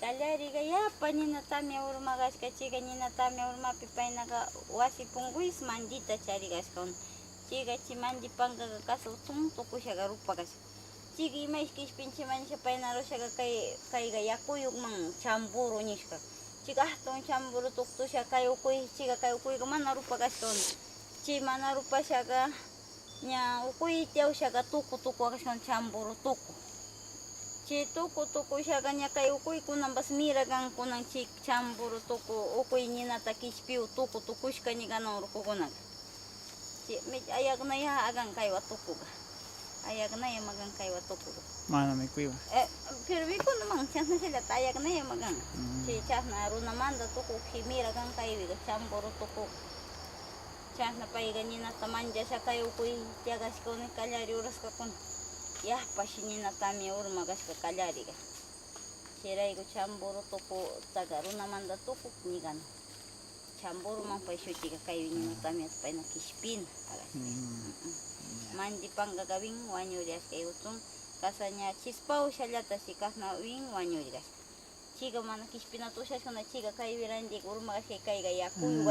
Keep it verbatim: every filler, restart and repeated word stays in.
Kallariga yapa nina tamya urma kashka, chayka nina tamya urmapi paynaga wasi punkuis mandita chari kashka. Chayka chay mandi pankaga kasa utsung tukushaga rupa kashka. Chayka imayshi kishpinchik mañasha payna rushaka kay, kayka yakuyukman chamburu nishka. Chayka hatun chamburu tuktusha kay ukuy, chayka kay ukuyka mana rupa kashka. Chay mana rupashaka ña ukuy tiyawshaka tuku tuku kashka, chamburu tuku. Chay tuku tukushaka ña kay ukuykunapas mira kan kunan chay chamburu tuku ukuy ninata kishpiyu tuku tukushka ña kanan rukukunaka. Chaymi ayaknaya akan kaywa tukuka. Ayaknaya makan kaywa tukuka. Mana mikuywan. Eh, pero mikunaman chasnashallata ayaknaya makan. Mm. Chay chasna runamanda tuku mira kan kaywiga chamburu tuku. Chasna payga ninata manchasha kay ukuy tiakashkuna kallari uraskakuna. Yapa shi nina tamya urma kashka kallariga. Chayrayku chamburu tukutaga runamanda tuku ña kanan. Chamburuman pay shutiga kay nina tamyata payna kishpina. Mm. Mm. Mandi pankaka win wañuri ashkay utsung, kasa ña chispa ushallata si kasna win wañuri kashka. Chayka mana kishpinata ushashkuna chayka kay wirandik urma kashka kayka yaku. Mm.